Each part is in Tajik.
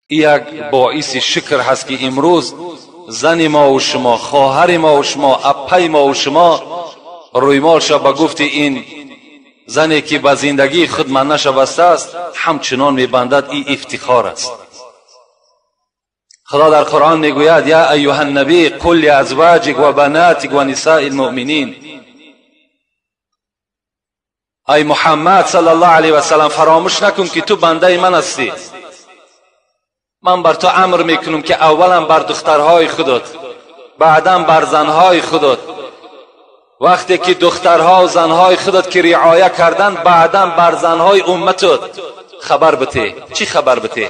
Як боиси шукр ҳаст ки имрӯз зани мо ва шумо, хоҳари мо ва шумо, аппаи мо ва шумо рӯймолша ба гуфти ин зане ки ба зиндагии худ маннаша бастааст, ҳамчунон мебандад. Ин ифтихор аст. Худо дар Қуръон мегӯяд: я айюҳа ннабӣ қул лиазваҷик ва банатик ва нисаи лмуъминин. Ай Муҳаммад саллаллоҳу алайҳи васаллам, фаромӯш накун ки ту бандаи ман ҳастӣ. Ман бар ту амр мекунам ки аввалан бар духтарҳои худат, баъдан бар занҳои худат. Вақте ки духтарҳо ва занҳои худат ки риоя карданд, баъдан бар занҳои умматат хабар бите. Чӣ хабар бите?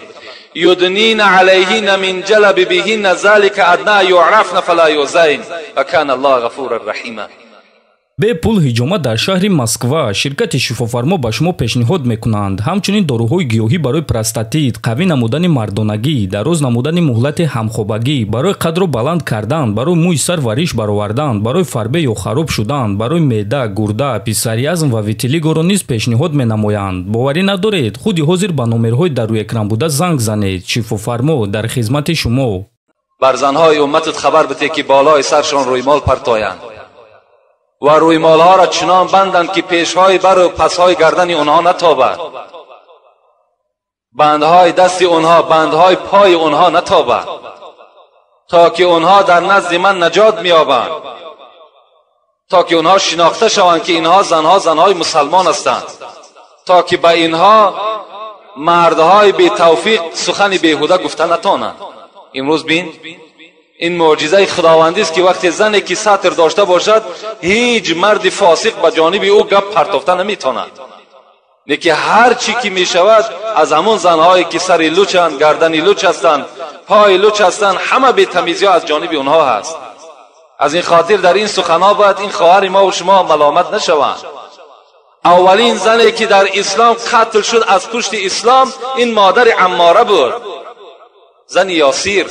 Юднина алайҳинна мин ҷалабибиҳинна залика адна юърафна фала юзайн ва кана Аллоҳу ғафуран раҳима. Бепул ҳиҷома дар шаҳри Москва. Ширкати Шифофармо ба шумо пешниҳод мекунанд ҳамчунин доруҳои гиёҳӣ барои простатит, қавӣ намудани мардонагӣ, дароз намудани муҳлати ҳамхобагӣ, барои қадро баланд кардан, барои мӯи сар ва риш баровардан, барои фарбе ё хароб шудан, барои меъда, гурда, псориазм ва витилигоро низ пешниҳод менамоянд. Боварӣ надоред? Худи ҳозир ба номерҳои дар рӯи экран буда занг занед. Шифофармо дар хизмати шумо. Бар занҳои умматат хабар бите ки болои саршон рӯймол партоянд ва рӯймолҳоро чунон банданд ки пешҳои бару пасҳои гардани онҳо натобад, бандҳои дасти онҳо, бандҳои пои онҳо натобад, то ки онҳо дар назди ман наҷот меёбанд, то ки онҳо шинохта шаванд ки инҳо занҳо занҳои мусалмон ҳастанд, то ки ба инҳо мардҳои бетавфиқ сухани беҳуда гуфта натонанд. Имрӯз бин, ин мӯъҷизаи худовандӣ аст ки вақте зане ки сатр дошта бошад, ҳеҷ марди фосиқ ба ҷониби ӯ гап партофта наметавонад. Лекин ҳар чӣ ки мешавад аз ҳамон занҳое ки сари лучанд, гардани луч ҳастанд, пои луч ҳастанд, ҳама бетамизиҳо аз ҷониби онҳо ҳаст. Аз ин хотир дар ин суханҳо бояд ин хоҳари мо ва шумо маломат нашаванд. Аввалин зане ки дар ислом қатл шуд аз пушти ислом, ин модари Аммора буд, зани Ёсир.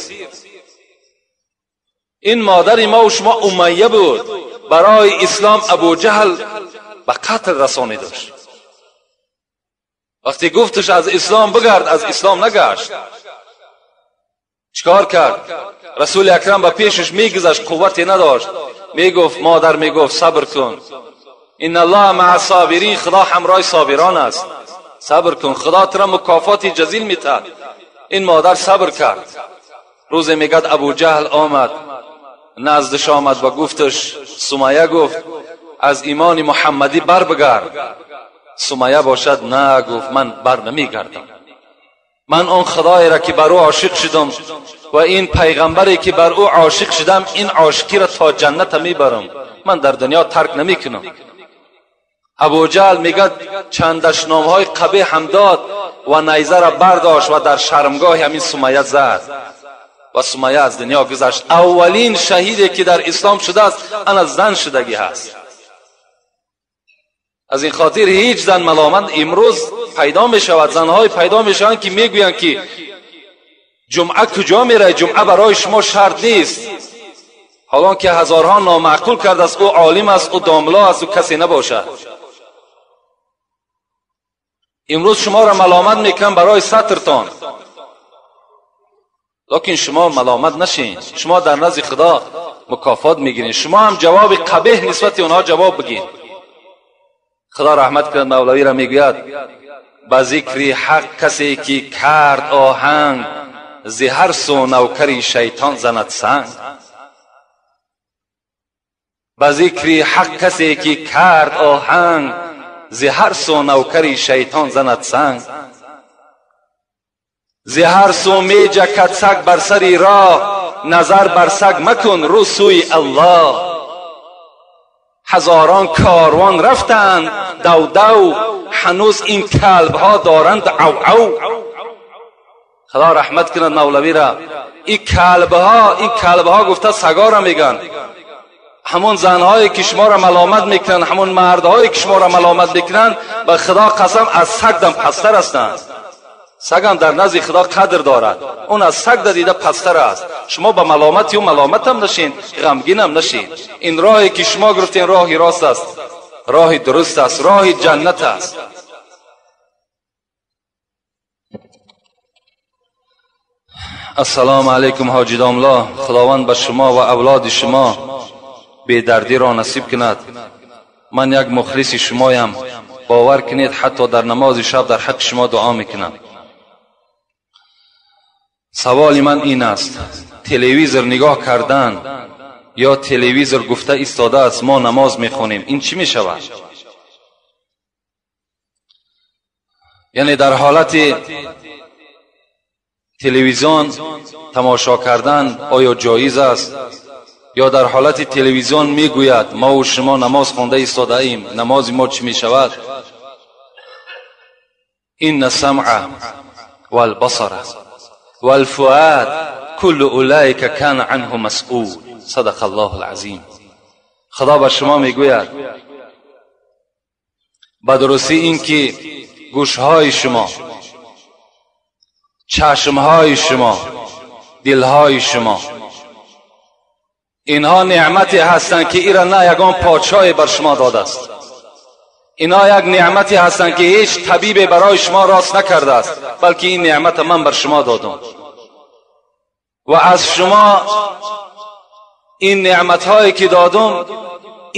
Ин модари мо ва шумо Умайя буд. Барои ислом Абуҷаҳл ба қатл расонидаш. Вақте гуфташ аз ислом бигард, аз ислом нагашт. Чикор кард? Расули акрам ба пешаш мегузашт, қуввате надошт. Мегуфт, модар мегуфт, сабр кун, инна Аллоҳа маа собирин, Худо ҳамроҳи собирон аст, сабр кун, Худо туро мукофоти ҷазил метаҳад. Ин модар сабр кард. Рӯзе мегӯяд Абуҷаҳл омад, наздаш омад ва гуфташ, Сумайя гуфт, аз имони муҳаммадӣ бар бигард. Сумайя бошад на, гуфт, ман бар намегардам. Ман он худоеро ки бар ӯ ошиқ шудам ва ин пайғамбаре ки бар ӯ ошиқ шудам, ин ошиқиро то ҷанната мебарам, ман дар дунё тарк намекунам. Абуҷаҳл мегӯяд чанд дашномҳои қабеҳ ҳам дод ва найзаро бардошт ва дар шармгоҳи ҳамин Сумайя зад ва Сумайя аз дунё гузашт. Аввалин шаҳиде ки дар ислом шудааст ана зан шудагӣ ҳаст. Аз ин хотир ҳеҷ зан маломат имрӯз пайдо мешавад, занҳое пайдо мешаванд ки мегӯянд ки ҷумъа куҷо меравед, ҷумъа барои шумо шарт нест. ҳолон ки ҳазорҳо номаъқул кардааст, ӯ олим аст, ӯ домло аст, ӯ касе набошад. Имрӯз шуморо маломат мекунам барои сатртон, лекин шумо маломат нашин. Шумо дар назди Худо мукофот мегиред. Шумо ҳам ҷавоби қабеҳ нисбати онҳо ҷавоб бигин. Худо раҳмат кунад мавлавиро, мегӯяд ба зикри ҳақ касе ки кард оҳанг, зи ҳар су навкари шайтон занад санг. Ба зикри ҳақ касе ки кард оҳанг, зи ҳар су навкари шайтон занад санг. Зи ҳар су меҷакад саг бар сари роҳ, назар бар саг макун, рӯ сӯи Аллоҳ. Ҳазорон корвон рафтанд давдав, ҳанӯз ин калбҳо доранд ав-ав. Худо раҳмат кунад мавлавиро. Ин калбҳо гуфта сагора мегӯянд. Ҳамон занҳое ки шуморо маломат мекунанд, ҳамон мардҳое ки шуморо маломат мекунанд, ба Худо қасам аз саг дам пасттар ҳастанд. Сагам дар назди Худо қадр дорад, он аз саг дида пасттар аст. Шумо ба маломати ӯ маломатам нашин, ғамгинам нашин. Ин роҳе ки шумо гирифтен роҳи рост аст, роҳи дуруст аст, роҳи ҷаннат аст. Ассалому алайкум ҳоҷи домла, худованд ба шумо ва авлоди шумо бедардӣ ро насиб кунад. Ман як мухлиси шумоям, бовар кунед, ҳатто дар намози шаб дар ҳаққи шумо дуо мекунам. Саволи ман ин аст: телевизор нигоҳ кардан ё телевизор гуфта истодааст мо намоз мехонем, ин чӣ мешавад? Яъне дар ҳолати телевизион тамошо кардан оё ҷоиз аст? Ё дар ҳолати телевизион мегӯяд мо ва шумо намоз хонда истодаем, намози мо чӣ мешавад? Инна самъа валбасара валфуад куллу улайка кана анҳу масъул. Садақа Аллоҳу алазим. Худо ба шумо мегӯяд ба дурустӣ ин ки гӯшҳои шумо, чашмҳои шумо, дилҳои шумо, инҳо неъмате ҳастанд ки ира на ягон подшоҳе бар шумо додааст. Инҳо як неъмате ҳастанд ки ҳеҷ табибе барои шумо рост накардааст, балки ин неъмата ман бар шумо додам. Ва аз шумо ин неъматҳое ки додам,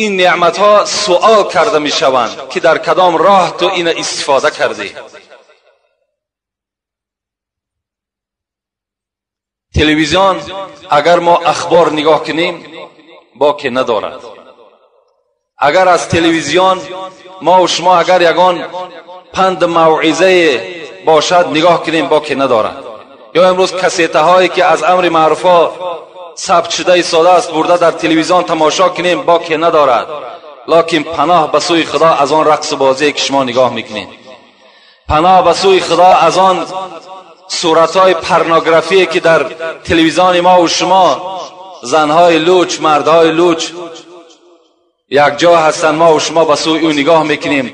ин неъматҳо суол карда мешаванд ки дар кадом роҳ ту ина истифода кардӣ. Телевизион агар мо ахбор нигоҳ кунем, боке надорад. Агар аз телевизион мо ва шумо агар ягон панд мавъизае бошад нигоҳ кунем, боке надорад. Ё имрӯз кассетаҳое ки аз амри маъруфҳо сабт шуда истодааст бурда дар телевизион тамошо кунем, боке надорад. Локин паноҳ ба сӯи Худо аз он рақсу бозие ки шумо нигоҳ мекунед, паноҳ ба сӯи Худо аз он суратҳои порнографие ки дар телевизиони мо ва шумо занҳои луч, мардҳои луч якҷо ҳастанд, мо ва шумо ба сӯи ӯ нигоҳ мекунем.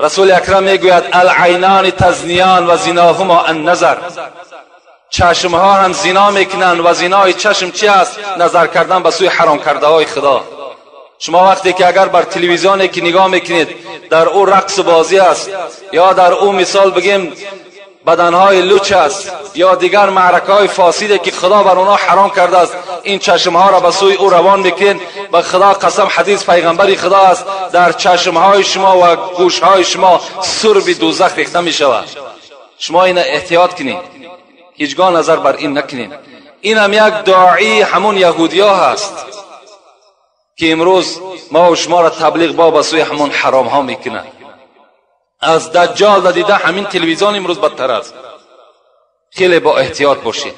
Расули акрам мегӯяд алайнони тазниён ва зиноҳумо анназар. Чашмҳо ҳам зино мекунанд ва зинои чашм чи аст? Назар кардан ба сӯи ҳаром кардаҳои Худо. Шумо вақте ки агар бар телевизионе ки нигоҳ мекунед дар ӯ рақсу бозӣ аст, ё дар ӯ мисол бигем баданҳои луч аст, ё дигар маъракаҳои фосиде ки Худо бар онҳо ҳаром кардааст, ин чашмҳоро ба сӯи ӯ равон мекунед. Ба Худо қасам, ҳадис пайғамбари Худо аст, дар чашмҳои шумо ва гӯшҳои шумо сурби дӯзах рехта мешавад. Шумо ина эҳтиёт кунед, ҳеҷгоҳ назар бар ин накунед. Инам як доии ҳамон яҳудиё ҳаст ки имрӯз мо ва шуморо таблиғ ба сӯи ҳамон ҳаромҳо мекунад. Аз даҷҷол дида ҳамин телевизион имрӯз бадтар аст. Хеле бо эҳтиёт бошед.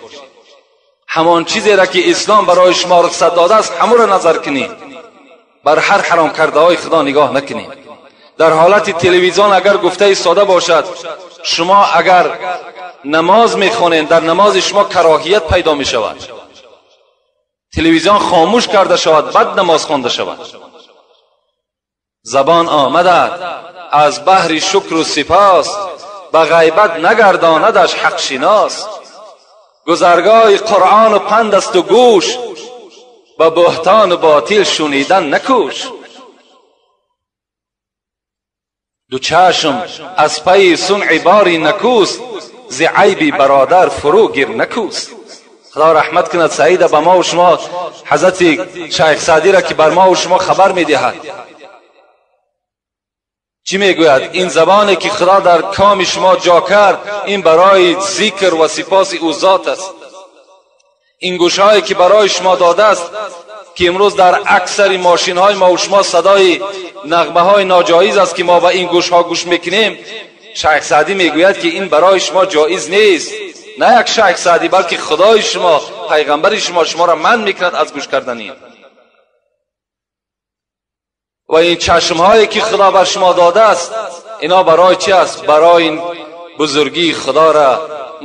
Ҳамон чизеро ки ислом барои шумо рухсат додааст ҳамонро назар кунед, бар ҳар ҳаром кардаҳои Худо нигоҳ накунед. Дар ҳолати телевизион агар гуфта истода бошад, шумо агар намоз мехонед, дар намози шумо кароҳият пайдо мешавад. Телевизион хомӯш карда шавад, баъд намоз хонда шавад. Забон омадад аз баҳри шукру сипос, ба ғайбат нагардонадаш ҳақшинос. Гузаргоҳи Қуръону панд асту гӯш, ба буҳтону ботил шунидан накӯш. Ду чашм аз пайи сунъи бори накӯст, зи айби бародар фурӯ гир накӯст. Худо раҳмат кунад Саида ба мо ва шумо, ҳазрати шайх Саъдиро ки бар мо ва шумо хабар медиҳад. Чӣ мегӯяд? Ин забоне ки Худо дар коми шумо ҷо кард, ин барои зикр ва сипоси ӯ зот аст. Ин гӯшҳое ки барои шумо додааст, ки имрӯз дар аксари мошинҳои мо ва шумо садои нағмаҳои ноҷоиз аст ки мо ба ин гӯшҳо гӯш мекунем, шайх Саъдӣ мегӯяд ки ин барои шумо ҷоиз нест. На як шайх Саъдӣ, балки Худои шумо, пайғамбари шумо шуморо манъ мекунад аз гӯш кардани. Ва ин чашмҳое ки Худо бар шумо додааст, ино барои чи аст? Барои бузургии Худоро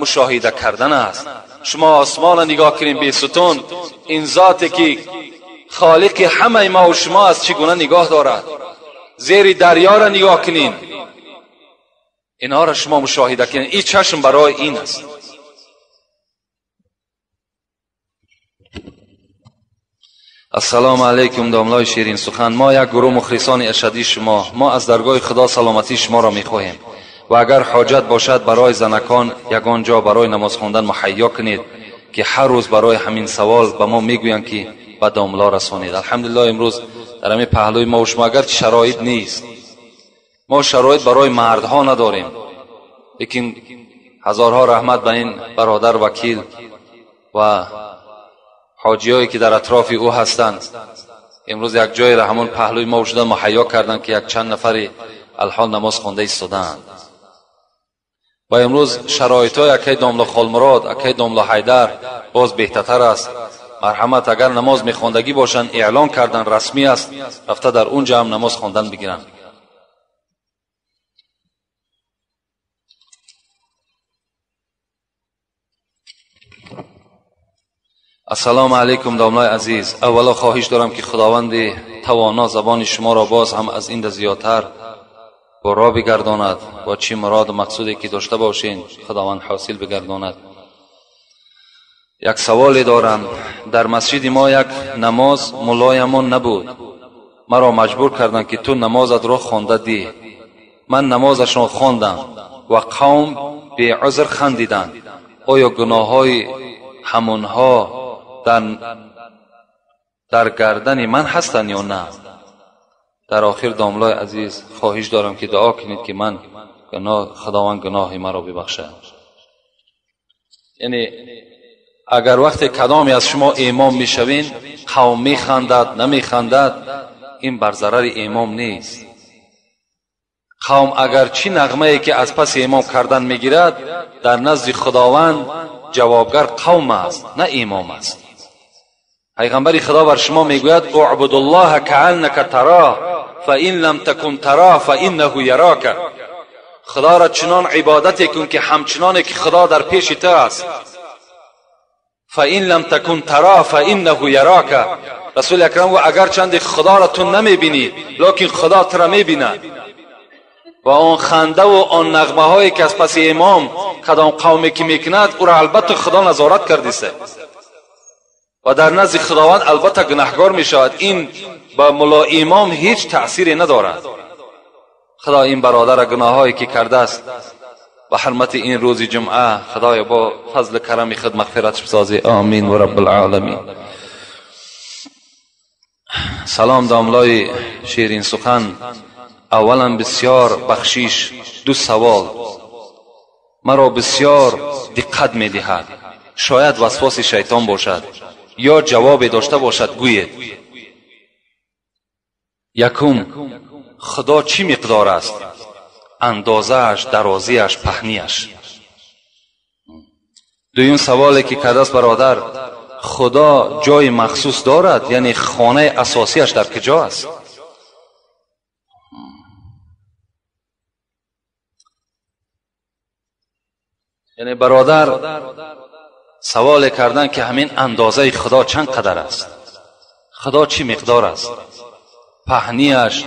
мушоҳида кардан аст. Шумо осмонро нигоҳ кунед бесутун, ин зоте ки холиқи ҳамаи мо ва шумо аст чӣ гуна нигоҳ дорад. Зери дарёро нигоҳ кунед, инҳоро шумо мушоҳида кунед. Ин чашм барои ин аст. Ассалому алайкум домлои ширин сухан. Мо як гурӯҳ мухлисони ашадии шумо, мо аз даргоҳи Худо саломатии шуморо мехоҳем ва агар ҳоҷат бошад барои занакон ягон ҷо барои намоз хондан муҳайё кунед, که هر روز برای همین سوال به ما میگویند که به داملا رسانید. الحمدلله امروز در همین پهلوی ما و شما اگر شرایط نیست، ما شرایط برای مردها نداریم، لیکن هزارها رحمت به این برادر وکیل و حاجیایی که در اطراف او هستند، امروز یک جای را همون پهلوی ما شدن مهیا کردند که یک چند نفری الحال نماز خوانده ایستادند. و امروز شرایط های اکی داملا خالمراد، اکی داملا حیدر باز بهتر است. مرحمت اگر نماز میخواندگی باشند اعلان کردن رسمی است، رفته در اونجا هم نماز خواندن بگیرند. السلام علیکم داملای عزیز، اولا خواهش دارم که خداوند توانا زبان شما را باز هم از این زیادتر برا بگرداند و چی مراد و مقصودی که داشته باشین خداوند حاصل بگرداند. یک سوالی دارم، در مسجد ما یک نماز ملایمان نبود، مرا مجبور کردند که تو نمازت را خوانده دی. من نمازشان خواندم و قوم بی عذر خندیدند. آیا گناه های همونها در گردن من هستند یا نه؟ در آخر داملای عزیز خواهش دارم که دعا کنید که من خداوند گناه مرا ببخشد. یعنی اگر وقت کدامی از شما امام میشوین قوم میخندد نمیخندد، این بر ضرر امام نیست. قوم اگر چی نغمه ای که از پس امام کردن میگیرد در نزد خداوند جوابگر قوم است نه امام است. پیغمبر خدا بر شما میگوید اعبد الله کأنک تراه فإن لم تکن تراه فإنه یراک. خدا را چنان عبادت کن که همچنان که خدا در پیش تو است. فإن لم تکن تراه فإنه یراک. رسول اکرم و اگر چند خدا را تو نمیبینی لکن خدا تو را میبیند. و آن خنده و آن نغمه هایی که از پس امام کدام قومی که میکند او را البته خدا نظارت کردیست و در نزد خداوند البته گناهگار می شود. این با ملا امام هیچ تأثیری ندارد. خدا این برادر گناهایی که کرده است به حرمت این روز جمعه خدای با فضل کرم خود مغفرت بسازی. آمین و رب العالمین. سلام داملای شیرین سخن، اولا بسیار بخشیش دو سوال مرا بسیار دقت می دهد، شاید وسواس شیطان باشد یا جواب داشته باشد گوید. یکم، خدا چی مقدار است؟ اندازهش، درازیش، پهنیش. دویم سوالی که کرده است برادر، خدا جای مخصوص دارد؟ یعنی خانه اساسیش در کجا است؟ یعنی برادر سوال کردن که همین اندازه خدا چند قدر است، خدا چی مقدار است، پهنیش،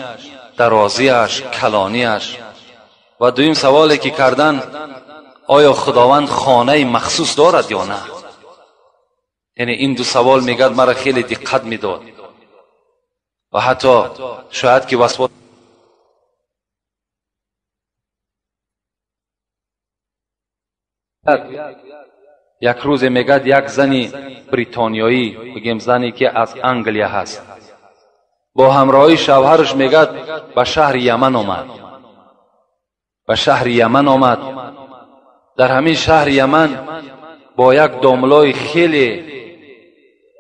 درازیش، کلانیش. و دویم سوالی که کردن، آیا خداوند خانه مخصوص دارد یا نه؟ یعنی این دو سوال میگد مرا خیلی دقت میداد و حتی شاید که وسواس یک روز میگد یک زنی بریتانیایی، بگیم زنی که از انگلیا هست، با همراهی شوهرش میگد به شهر یمن آمد. به شهر یمن آمد. در همین شهر یمن با یک داملای خیلی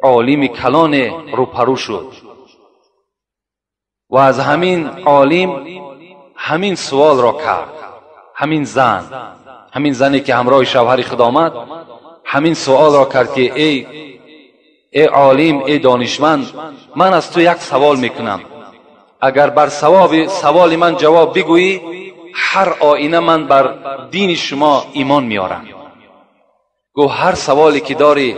عالم کلان روپرو شد و از همین عالم همین سوال را کرد. همین زن، همین زنی که همراه شوهر خود آمد، همین سوال را کرد که ای عالم، ای دانشمند، من از تو یک سوال میکنم، اگر بر سوال من جواب بگویی هر آینه من بر دین شما ایمان میارم. گو هر سوالی که داری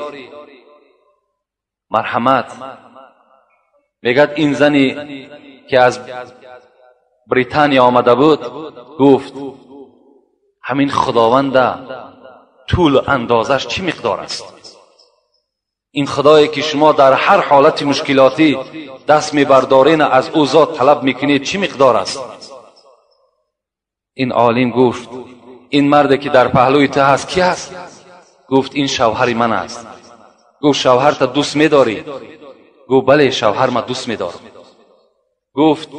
مرحمت. میگد این زنی که از بریتانیا آمده بود گفت همین خداوند طول اندازش چی مقدار است؟ این خدایی که شما در هر حالت مشکلاتی دست میبردارین از او ذات طلب میکنید چی مقدار است؟ این عالم گفت این مرد که در پهلوی تو هست کی هست؟ گفت این شوهر من است. گفت شوهرت دوست میداری؟ گفت بله شوهر ما دوست میدارم. گفت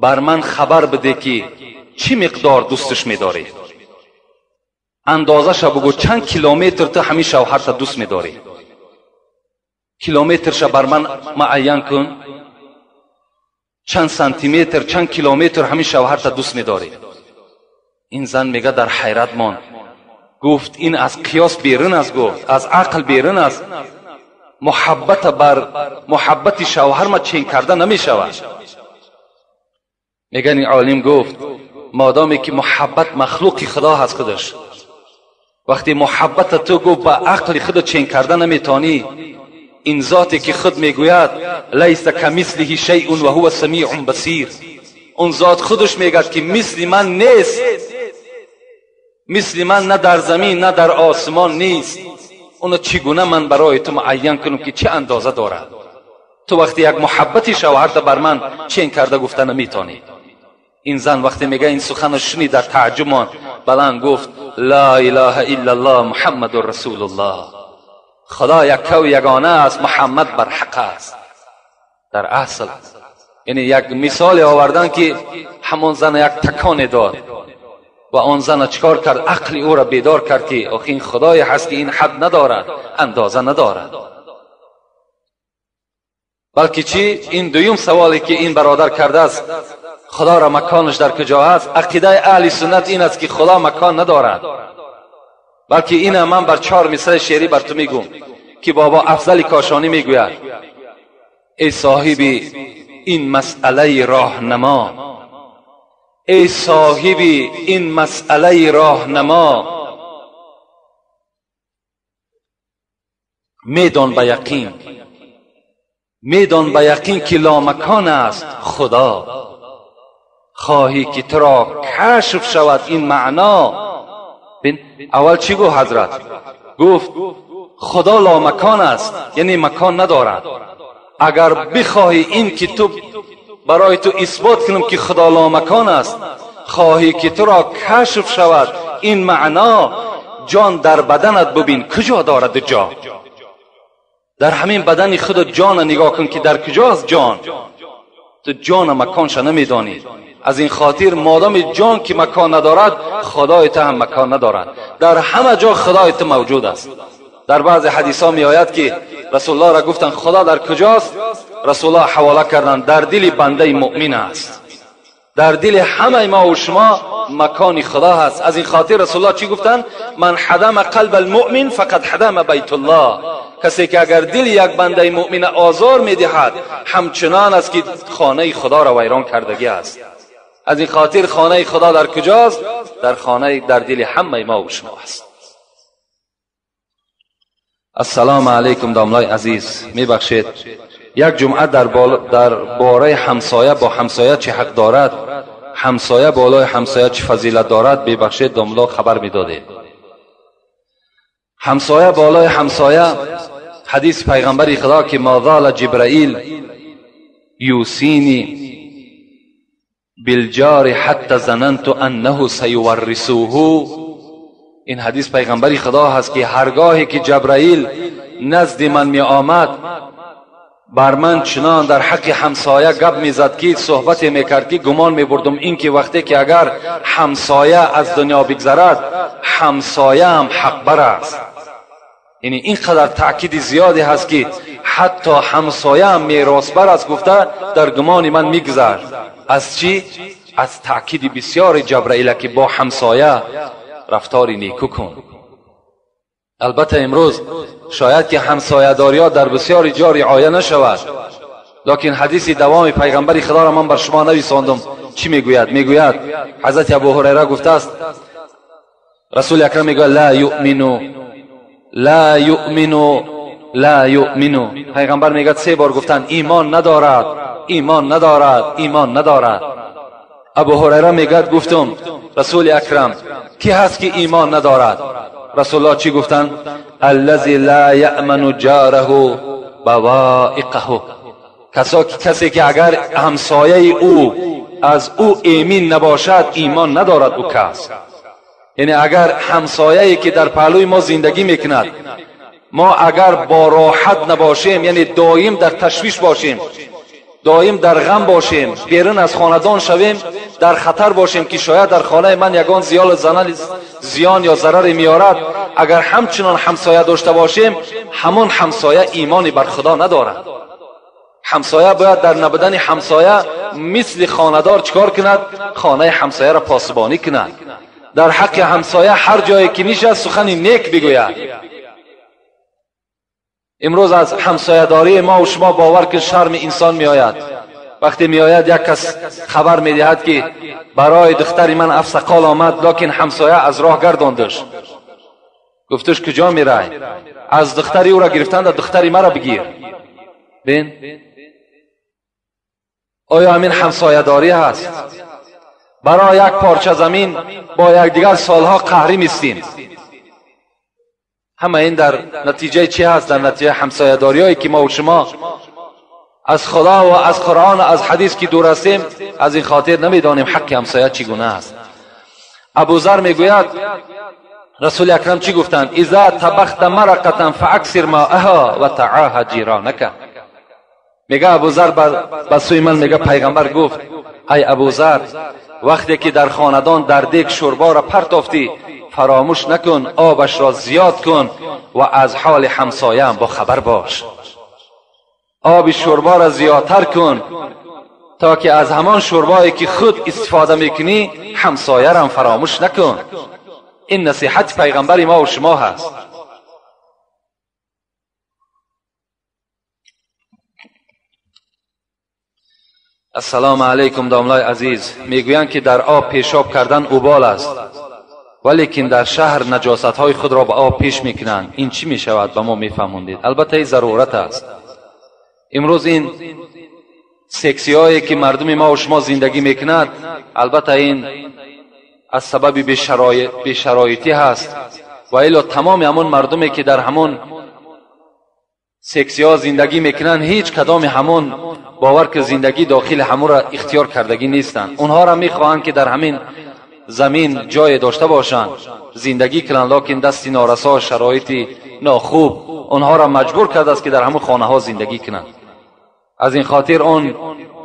بر من خبر بده که چی مقدار دوستش میداری؟ اندازه شو بگو چند کیلومتر تو همین شوهرت دوست میداری؟ کیلومترش بر من معین کن، چند سانتی متر چند کیلومتر همین شوهرت دوست میداری؟ این زن میگه در حیرت ماند. گفت این از قیاس بیرون است، گفت از عقل بیرون است. محبت بر محبت شوهر ما چین کرده نمیشود. میگن این عالم گفت مادامی که محبت مخلوق خدا هست خودش، وقتی محبت تو گفت با عقل خود چین کرده نمیتانی، این ذاتی که خود میگوید لیس کمثله شیء و هو سمیع بصیر، اون ذات خودش میگه که مثل من نیست، مثل من نه در زمین نه در آسمان نیست، اونو چگونه من برای تو معین کنم که چه اندازه دارد؟ تو وقتی یک محبت شوهرت بر من چین کرده گفته نمیتونی. این زن وقتی میگه این سخن شنید در تعجب ماند، بلند گفت لا اله الا الله محمد رسول الله، خدا یک و یگانه است، محمد بر حق است. در اصل یعنی یک مثال آوردن که همون زن یک تکان داد و آن زن چکار کرد؟ عقل او را بیدار کرد که آخه این خدای هست که این حد ندارد، اندازه ندارد. بلکه چی؟ این دویم سوالی که این برادر کرده است، خدا را مکانش در کجا است؟ عقیده اهل سنت این است که خدا مکان ندارد. بلکه این من بر 4 مصرع شعری بر تو میگم که بابا افضل کاشانی میگوید ای صاحبی این مسئله راهنما، ای صاحبی این مسئله راهنما، میدان به یقین، میدان به یقین که لامکان است خدا، خواهی که تو را کشف شود این معنا. بین اول چی گفت حضرت؟ گفت خدا لامکان است، یعنی مکان ندارد. اگر بخواهی این که تو برای تو اثبات کنم که خدا لامکان است، خواهی که تو را کشف شود این معنا، جان در بدنت ببین کجا دارد جا. در همین بدن خود جان نگاه کن که در کجاست جان. تو جان مکانش نمیدانی. از این خاطر مادام جان که مکان ندارد، خدای تو هم مکان ندارد. در همه جا خدای تو موجود است. در بعض حدیث ها می آید که رسول الله را گفتند خدا در کجاست؟ رسول الله حواله کردند در دل بنده مؤمن است. در دل همه ما و شما مکان خدا هست. از این خاطر رسول الله چی گفتند؟ من حدم قلب المؤمن فقد حدم بیت الله. کسی که اگر دل یک بنده مؤمن آزار میدهد، همچنان است که خانه خدا را ویران کردگی است. از این خاطر خانه خدا در کجاست؟ در خانه در دل همه ما و شما است. السلام علیکم داملای عزیز، میبخشید یک جمعه در باره همسایه با همسایه چه حق دارد، همسایه بالای همسایه چه فضیلت دارد، ببخشید داملا خبر میدادید. همسایه بالای همسایه، حدیث پیغمبر خدا که ما زال جبرائیل یوصینی بالجار حتی ظننت انه سیورثه. این حدیث پیغمبر خدا هست که هرگاهی که جبرائیل نزد من می آمد، بر من چنان در حق همسایه گپ میزد که صحبت میکرد که گمان میبردم این که وقتی که اگر همسایه از دنیا بگذرد، همسایه هم حق بر است. یعنی اینقدر تاکید زیادی هست که حتی همسایه هم میراث بر است گفته در گمان من میگذرد. از چی؟ از تاکید بسیار جبرائیل که با همسایه رفتاری نیکو کن. البته امروز شاید که همسایه داریا در بسیاری جا رعایه نشود، لکن حدیث دوام پیغمبر خدا را من بر شما نویساندم. چی میگوید؟ میگوید حضرت ابو هریره گفته است، رسول اکرم میگوید لا یؤمنو لا یؤمنو لا یؤمنو. پیغمبر میگه 3 بار گفتن ایمان ندارد، ایمان ندارد، ایمان ندارد. ابو هریره میگه گفتم رسول اکرم کی هست که ایمان ندارد؟ رسول الله چی گفتن؟ الذی لا یأمن جاره بوائقه. کسی که اگر همسایه او از او ایمین نباشد ایمان ندارد او کس. یعنی اگر همسایه‌ای که در پهلوی ما زندگی میکند، ما اگر با راحت نباشیم، یعنی دائم در تشویش باشیم، دائم در غم باشیم، بیرون از خاندان شویم، در خطر باشیم که شاید در خانه من یگان زیان یا ضرر میارد، اگر همچنان همسایه داشته باشیم، همان همسایه ایمانی بر خدا ندارد. همسایه باید در نبودن همسایه مثل خاندار چکار کند؟ خانه همسایه را پاسبانی کند. در حق همسایه هر جایی که نشست سخن نیک بگوید. امروز از همسایه داری ما و شما باور که شرم انسان می آید. وقتی می آید یک کس خبر می دهد که برای دختر من افسقال آمد، لکن همسایه از راه گرداندش، گفتش کجا می رای؟ از دختری او را گرفتند، دختری مرا بگیر. بین آیا همین همسایه داری هست؟ برای یک پارچه زمین با یکدیگر سالها قهری میستیم. همه این در نتیجه چی هست؟ در نتیجه همسایه داری هایی که ما و شما از خدا و از قرآن و از حدیث که دور هستیم، از این خاطر نمیدانیم حق همسایه چگونه است. ابوذر میگوید رسول اکرم چی گفتند؟ اذا طبخت مرقة فاکثر ماءها و تعاهد جیرانک. میگه ابوذر به سوی من میگه پیغمبر گفت ای ابوذر، وقتی که در خاندان در دیگ شوربا را پرتافتی، فراموش نکن آبش را زیاد کن و از حال همسایه هم با خبر باش. آب شوربا را زیادتر کن تا که از همان شوربایی که خود استفاده میکنی همسایه را هم فراموش نکن. این نصیحت پیغمبر ما و شما هست. السلام علیکم داملای عزیز. میگویند که در آب پیشاب کردن اوبال است، ولیکن در شهر نجاست های خود را به آب پیش میکنند. این چی میشود؟ به ما میفهموندید. البته این ضرورت است. امروز این سکسی هایی که مردم ما و شما زندگی میکند، البته این از سبب بی‌شرایطی هست و الا تمام همون مردمی که در همون سکسی ها زندگی میکنند، هیچ کدام همون باور که زندگی داخل همون را اختیار کردگی نیستند. اونها را میخواهند که در همین زمین جای داشته باشند، زندگی کنند، لکن دستی نارسا، شرایطی ناخوب اونها را مجبور کرده است که در همون خانه ها زندگی کنند. از این خاطر اون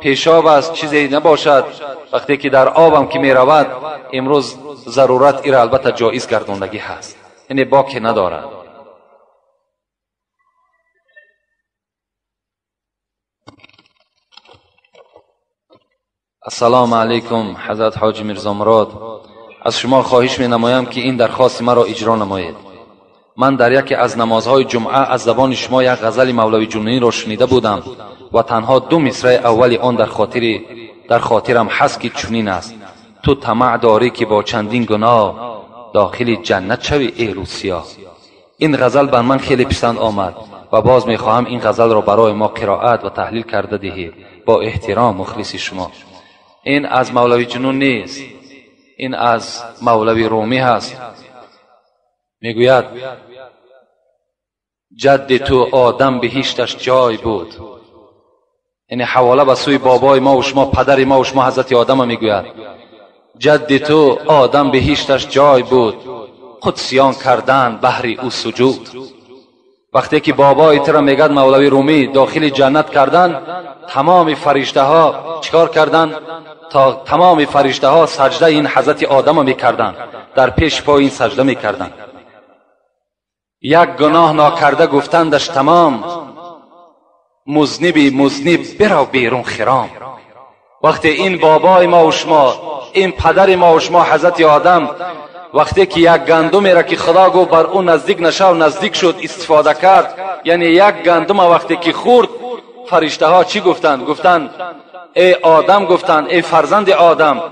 پیشاب است چیزی نباشد. وقتی که در آبم که میرود، امروز ضرورت ایره البته جایز گرداندگی هست، یعنی باکی ندارد. السلام علیکم حضرت حاجی میرزا مراد. از شما خواهش می نمایم که این درخواست مرا اجرا نمایید. من در یکی از نمازهای جمعه از زبان شما یک غزل مولوی جنونی را شنیده بودم و تنها دو مصرع اول آن در خاطرم هست که چنین است: تو طمع داری که با چندین گناه داخل جنت شوی ای روسیا. این غزل بر من خیلی پسند آمد و باز میخواهم این غزل را برای ما قرائت و تحلیل کرده دهید. با احترام مخلص شما. این از مولوی جنون نیست، این از مولوی رومی هست. میگوید جد تو آدم بهشتش جای بود. یعنی حواله به سوی بابای ما و شما، پدر ما و شما حضرت آدم میگوید جد تو آدم بهشتش جای بود، قدسیان کردن بهر او سجود. وقتی که بابای تو را میگد مولوی رومی داخل جنت کردن، تمام فرشته ها چیکار کردن؟ تا تمام فرشته ها سجده این حضرت آدم میکردن، در پیش پای این سجده میکردن. یک گناه ناکرده گفتندش تمام، مذنبی مذنب برو بیرون خرام. وقتی این بابای ما و شما، این پدر ما و شما حضرت آدم، وقتی که یک گندمی را که خدا گفت بر او نزدیک نشو، نزدیک شد، استفاده کرد، یعنی یک گندم وقتی که خورد، فرشته ها چی گفتند؟ گفتند ای آدم، گفتند ای فرزند آدم،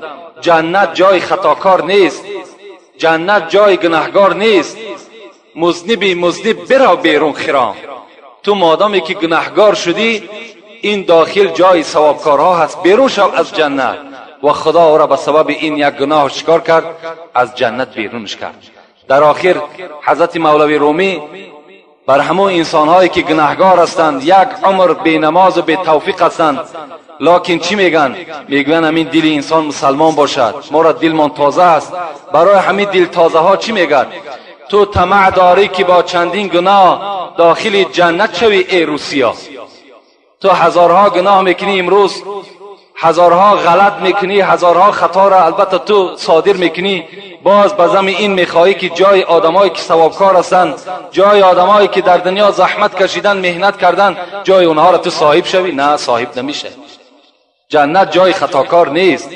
جنت جای خطاکار نیست، جنت جای گناهگار نیست، مذنبی مذنب برو بیرون خرام. تو مادامی که گناهگار شدی، این داخل جای ثوابکارها هست، بیرون شو از جنت. و خدا او را به سبب این یک گناه چیکار کرد؟ از جنت بیرونش کرد. در آخر حضرت مولوی رومی بر همون انسانهایی که گناهگار هستند، یک عمر بی نماز و بی توفیق هستند، لکن چی میگن؟ میگن همین دل انسان مسلمان باشد، ما را دلمان تازه است. برای همین دل تازه ها چی میگن؟ تو طمع داری که با چندین گناه داخل جنت شوی ای روسیا. تو هزارها گناه میکنی امروز، هزارها غلط میکنی، هزارها خطا را البته تو صادر میکنی، باز به زم این میخواهی که جای آدمایی که ثوابکار هستند، جای آدمایی که در دنیا زحمت کشیدن، مهنت کردن، جای اونها را تو صاحب شوی؟ نه، صاحب نمیشه. جنت جای خطاکار نیست.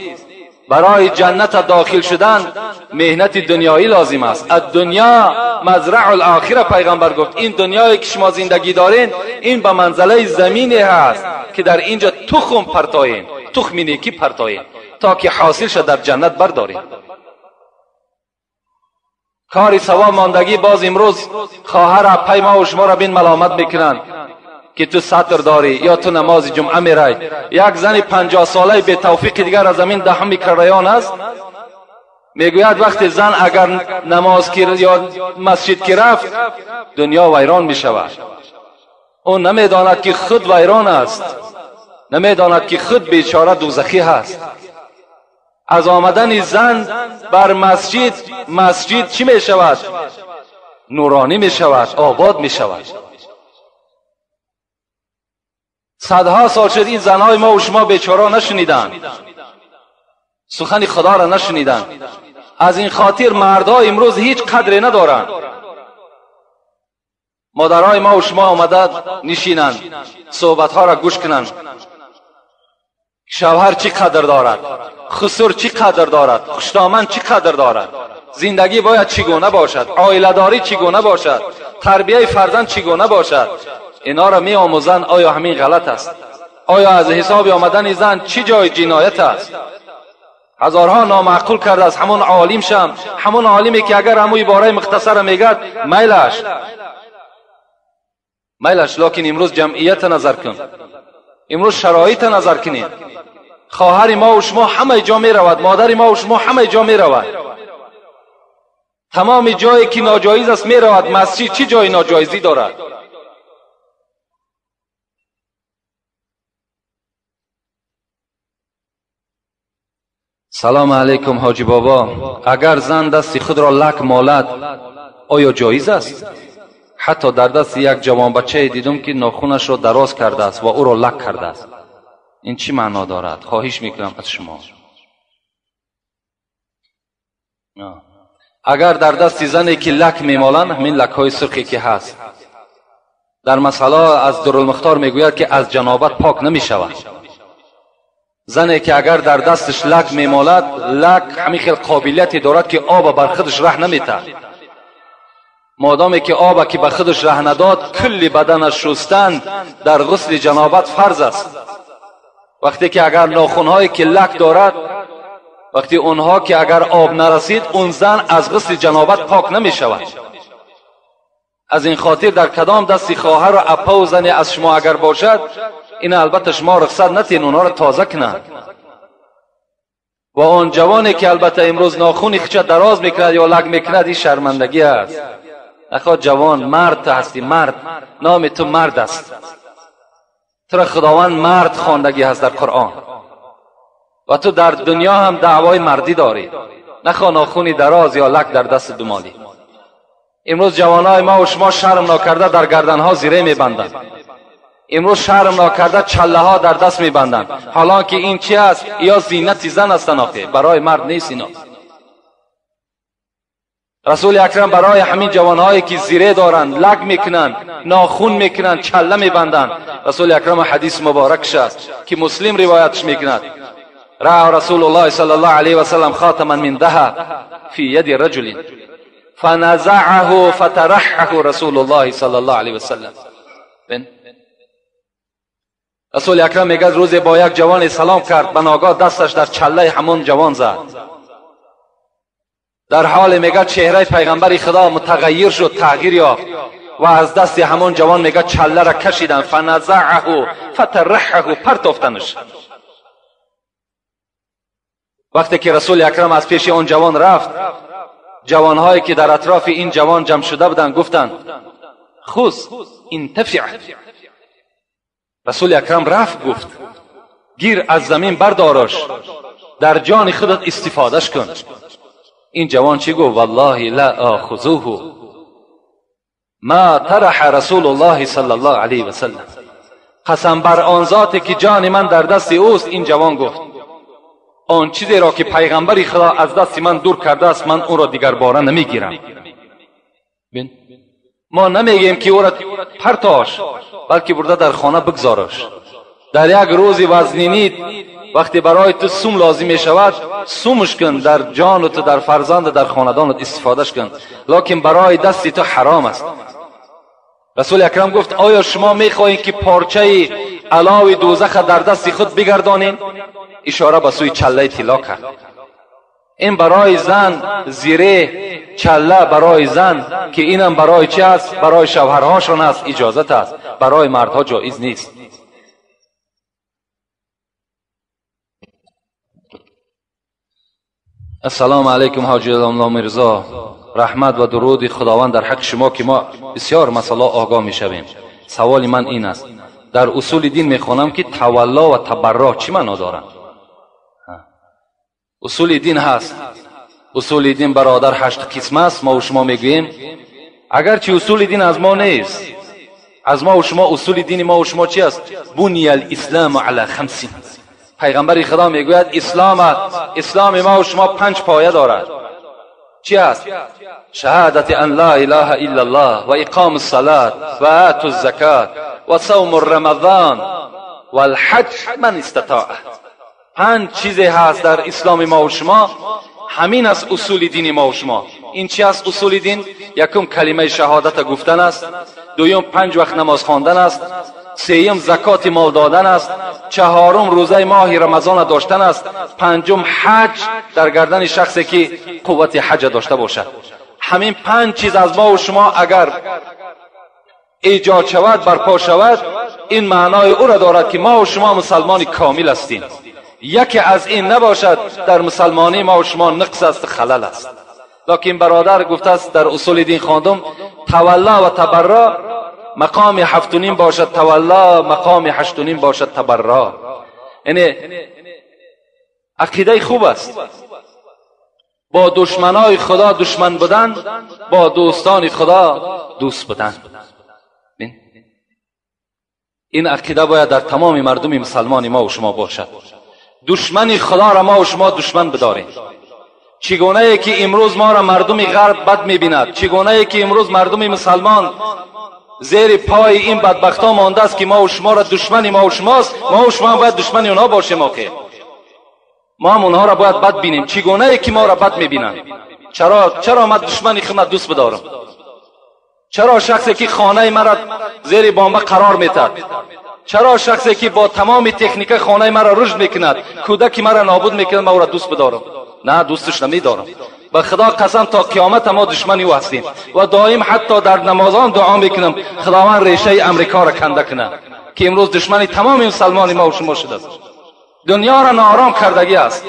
برای جنت داخل شدن مهنت دنیایی لازم است. الدنیا مزرع الاخره، پیغمبر گفت این دنیایی که شما زندگی دارین این به منزله زمینی هست که در اینجا تخم پرتاین، تخم نیکی پرتاین تا که حاصل شد در جنت بردارین. کاری ثواب ماندگی. باز امروز خواهر پی ما و شما را بین ملامت میکنن که تو سطر داری یا تو نماز جمعه میرای. یک زن 50 ساله به توفیق دیگر از زمین دهم میکریان است، میگوید وقتی زن اگر نماز یا مسجد که رفت دنیا ویران میشود. او نمیداند که خود ویران است، نمیداند که خود بیچاره دوزخی هست. از آمدن زن بر مسجد، مسجد چی میشود؟ نورانی میشود، آباد میشود. صدها سال شد این زنهای ما و شما بیچاره نشنیدن، سخن خدا را نشنیدن. از این خاطر مردها امروز هیچ قدری ندارند. مادرهای ما و شما آمده نشینند، صحبتها را گوش کنند. شوهر چی قدر دارد، خسر چی قدر دارد، خوشدامن چی قدر دارد، زندگی باید چگونه باشد، عائله داری چگونه باشد، تربیه فرزند چگونه باشد. اینا را می آموزند. آیا همین غلط است؟ آیا از حساب آمدن زن چی جای جنایت است؟ هزارها نامعقول کرده از همون عالم شم، همون عالمی که اگر همون عباره مختصر میگد میلش میلش. لکن امروز جمعیت نظر کن، امروز شرایط نظر کنید. خواهر ما و شما همه جا می رود، مادر ما و شما همه جا می رود، تمام جایی که ناجایز است می رود. مسجد چی جای ناجایزی دارد؟ سلام علیکم حاجی بابا، اگر زن دست خود را لک مالد آیا جایز است؟ حتی در دست یک جوان بچه دیدم که ناخونش را دراز کرده است و او را لک کرده است. این چی معنا دارد؟ خواهش میکنم از شما. اگر در دست زنی که لک میمالند، همین لک های سرخی که هست، در مسئله از درالمختار میگوید که از جنابت پاک نمیشود. زنی که اگر در دستش لک میمالد، لک همین خیلی قابلیتی دارد که آب بر خودش ره نمیتد. مادامی که آب که به خودش ره نداد، کل بدنش شستن در غسل جنابت فرض است. وقتی که اگر ناخنهایی که لک دارد، وقتی اونها که اگر آب نرسید، اون زن از غسل جنابت پاک نمی شود. از این خاطر در کدام دستی خواهر و اپا و زنی از شما اگر باشد، این البته شما رخصت نتین اونها را تازه کنند. و آن جوانی که البته امروز ناخونی خچه دراز میکند یا لک میکند، این شرمندگی است. نخواه جوان، مرد هستی، مرد، نام تو مرد است، تو را خداوند مرد خواندگی هست در قرآن و تو در دنیا هم دعوای مردی داری. نخواه ناخونی دراز یا لک در دست دمالی. امروز جوانای ما و شما شرم ناکرده در گردنها زیره میبندند. امروز شرم ناکرده چله ها در دست میبندند. حالا که این چی است؟ یا زینت زن است، برای مرد نیست اینا. رسول اکرم برای همین جوانهایی که زیره دارند، لگ میکنند، ناخون میکنند، چله میبندند، رسول اکرم حدیث مبارکش است که مسلم روایتش میکند: رأى رسول الله صلی الله علیه و سلم خاتما من ذهب فی ید رجل فنزعه فترحه رسول الله صلی الله علیه و سلم. رسول اکرم میگه روز با یک جوان سلام کرد، به ناگاه دستش در چله همون جوان زد. در حال میگه چهره پیغمبر خدا متغیر شد، تغییر یافت و از دست همون جوان میگه چله را کشیدن، فنزعه فترحه، پرتافتنش. وقتی که رسول اکرم از پیش آن جوان رفت، جوانهایی که در اطراف این جوان جمع شده بودند گفتند خذ انتفع. رسول اکرم رفت گفت گیر از زمین بردارش، در جان خودت استفادهش کن. این جوان چی گفت؟ والله لا آخذوه ما طرح رسول الله صلی الله علیه و سلم. قسم بر آن ذاتی که جان من در دست اوست. این جوان گفت آن چیزی را که پیغمبر خدا از دست من دور کرده است من او را دیگر باره نمیگیرم. ما نمیگیم که او را پرتاش، بلکه برده در خانه بگذارش. در یک روز وزنینی وقتی برای تو سوم لازم می شود سومش کن، در جان و تو، در فرزند، در خاندانت استفادهش کن، لکن برای دستی تو حرام است. رسول اکرم گفت آیا شما میخواهید که پارچه علاوی دوزخ در دست خود بگردانید؟ اشاره به سوی چله طلا کرد. این برای زن زیره چله برای زن که اینم برای چی است؟ برای شوهرهاشان است، اجازت است، برای مردها جایز نیست. السلام علیکم حاجی الله میرزا، رحمت و درود خداوند در حق شما که ما بسیار مسئله آگاه میشویم. سوال من این است، در اصول دین میخوانم که تولا و تبرع چی معنا دارند؟ اصول دین هست. اصول دین برادر 8 قسم است. ما و شما میگوییم اگرچه اصول دین از ما نیست، از ما و شما اصول دین ما و شما چی است؟ بنی الاسلام علی 5. پیغمبر خدا میگوید اسلام ما و شما 5 پایه دارد. چی است؟ شهادت ان لا اله الا الله و اقام الصلاة و آت الزکات و صوم الرمضان و الحج من استطاع. 5 چیزی هست در اسلام ما و شما، همین است اصول دین ما و شما. این چی است اصول دین؟ یکم کلمه شهادت گفتن است، دویم 5 وقت نماز خواندن است، سیم زکات مال دادن است، چهارم روزه ماه رمضان داشتن است، پنجم حج در گردن شخصی که قوت حج داشته باشد. همین 5 چیز از ما و شما اگر ایجاد شود، برپا شود، این معنای او را دارد که ما و شما مسلمان کامل هستیم. یکی از این نباشد در مسلمانی ما و شما نقص است، خلل است. لکن برادر گفته است در اصول دین خواندم تولا و تبرع مقام 7.5 باشد تولا، مقام 8.5 باشد تبرع. یعنی عقیده خوب است، با دشمنای خدا دشمن بودن، با دوستان خدا دوست بودن. این عقیده باید در تمام مردم مسلمان ما و شما باشد. دشمن خدا را ما و شما دشمن بداریم. چگونه ای که امروز ما را مردم غرب بد میبیند، چگونه ای که امروز مردم مسلمان زیر پای این بدبخت ها مانده است که ما و شما را دشمن ما و شماست، ما و شما باید دشمن اونها باشیم. آخه ما هم اونها را باید بد بینیم. چگونه ای که ما را بد میبینند، چرا من دشمن خود دوست بدارم؟ چرا شخصی که خانه مرا زیر بمب قرار میدهد، چرا شخصی که با تمام تکنیک خانه مرا رشد میکند، کودک مرا نابود میکند، ما او را دوست بدارم؟ نه، دوستش نمیدارم. به خدا قسم تا قیامت ما دشمن او هستیم و دائم حتی در نمازان دعا میکنم خداوند ریشه امریکا را کنده کنه که امروز دشمن تمام مسلمان ما و شما شده است. دنیا را ناآرام کردگی است.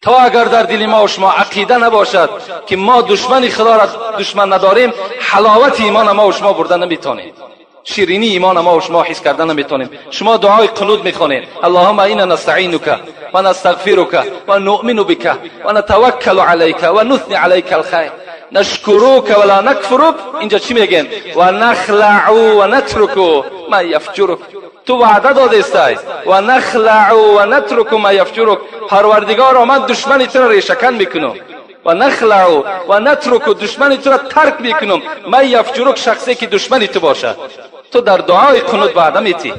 تا اگر در دل ما و شما عقیده نباشد که ما دشمن خدا را دشمن نداریم، حلاوت ایمان ما و شما برده نمیتونیم، شیرینی ایمان ما و شما حس کردن نمیتونیم. شما دعای قنوت میخوانید، اللهم اینا نستعینک و نستغفرک و نؤمن بک و نتوکل علیک و نثنی علیک الخیر نشکرک ولا نکفرک. اینجا چی میگن؟ و نخلع و نترک ما یفجرک. تو وعده داده استای و نخلع و نترک ما یفجرک. پروردگارا من دشمن تو را ریشه‌کن میکنم و نخلع و نترک، دشمن تو را ترک میکنم، ما یفجرک، شخصی که دشمن تو باشد. تو در دعای قنوت وعده میتی.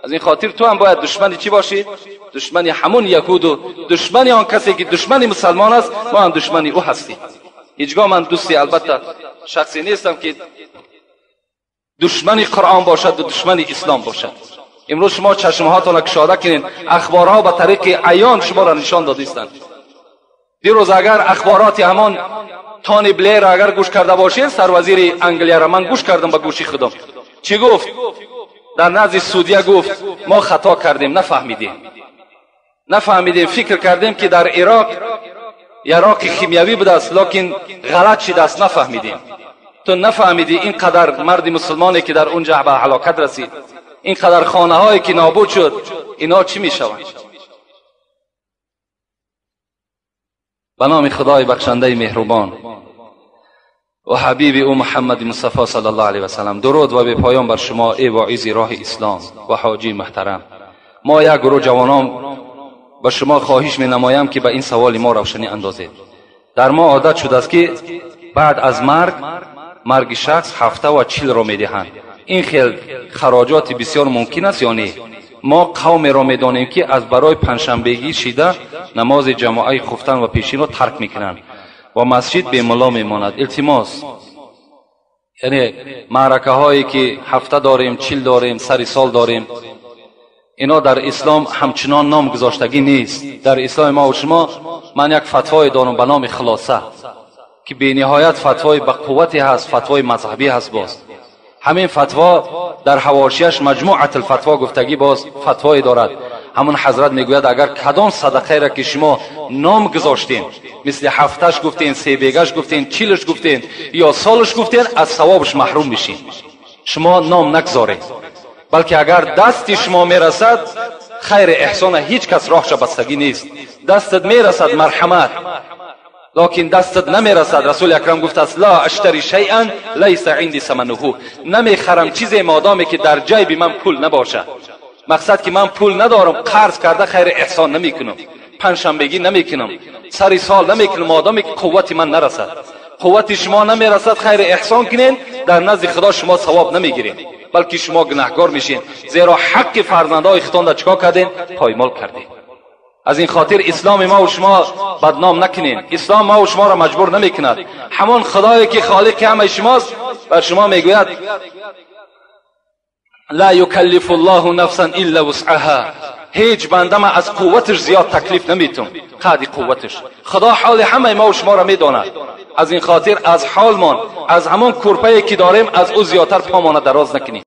از این خاطر تو هم باید دشمن چی باشی؟ دشمن همون یهود و دشمن آن کسی که دشمن مسلمان است، ما هم دشمن او هستیم. هیچگاه من دوستی البته شخصی نیستم که دشمن قرآن باشد و دشمن اسلام باشد. امروز شما چشمهاتان را کشاده کنین، اخبارها به طریق عیان شما را نشان داده. دیروز اگر اخبارات همان تانی بلیر اگر گوش کرده باشین، سروزیر انگلیا را من گوش کردم به گوشی خودم، چی گفت؟ در نزد سعودیه گفت ما خطا کردیم، نفهمیدیم، فکر کردیم که در عراق یراق خیمیوی بوده است، لکن غلط شده است، نفهمیدیم. تو نفهمیدی اینقدر مرد مسلمانی که در اونجا به هلاکت رسید، اینقدر خانه هایی که نابود شد، اینا چی میشوند؟ به نام خدای بخشنده مهربان و حبیب او محمد مصطفی صلی الله علیه و سلم، درود و به پایان بر شما ای واعظ راه اسلام و حاجی محترم. ما یک گروه جوانان به شما خواهش می نمایم که به این سوال ما روشنی اندازید. در ما عادت شده است که بعد از مرگ شخص 7 و 40 را می دهند. این خیل خراجات بسیار ممکن است یا نه؟ ما قوم را می دانیم که از برای پنجشنبگی شیده نماز جماعه خفتن و پیشین را ترک می کنند و مسجد به ملا می ماند. التماس، یعنی معرکه هایی که 7 داریم، 40 داریم، سر سال داریم، اینا در اسلام همچنان نام گذاشتگی نیست. در اسلام ما و شما من یک فتوای دارم به نام خلاصه که بی نهایت فتوای به قوتی هست، فتوای مذهبی هست. باز همین فتوا در حواشیش مجموعه الفتوا گفتگی باز فتوای دارد. همون حضرت میگوید اگر کدام صدقه را که شما نام گذاشتین، مثل 7ش گفتین، 3 بیگش گفتین، 40ش گفتین یا سالش گفتین، از ثوابش محروم میشین. شما نام نگذارید، بلکه اگر دست شما میرسد خیر احسان هیچ کس راهش بستگی نیست. دستت میرسد مرحمت، لکن دستت نمیرسد. رسول اکرم گفت است لا اشتری شیئا لیس عندی ثمنه، نمیخرم چیزی مادامی که در جیب من پول نباشه. مقصد که من پول ندارم، قرض کرده خیر احسان نمیکنم، پنجشنبگی نمیکنم، سر سال نمیکنم، مادامی که قوت من نرسد. قوت شما نمیرسد خیر احسان کنین، در نزد خدا شما ثواب نمیگیرین، بلکه شما گناهگار میشین، زیرا حق فرزندهای خودتان را چیکار کردین؟ پایمال کردین. از این خاطر اسلام ما و شما بدنام نکنین. اسلام ما و شما را مجبور نمیکند. همان خدایی که خالق همه شماست بر شما میگوید لا یکلف الله نفسا الا وسعها، هیچ بنده ما از قوتش زیاد تکلیف نمیتون، قدر قوتش. خدا حال همه ما و شما را میداند. از این خاطر از حالمان، از همان کرپه که داریم، از او زیادتر پامانه دراز نکنیم.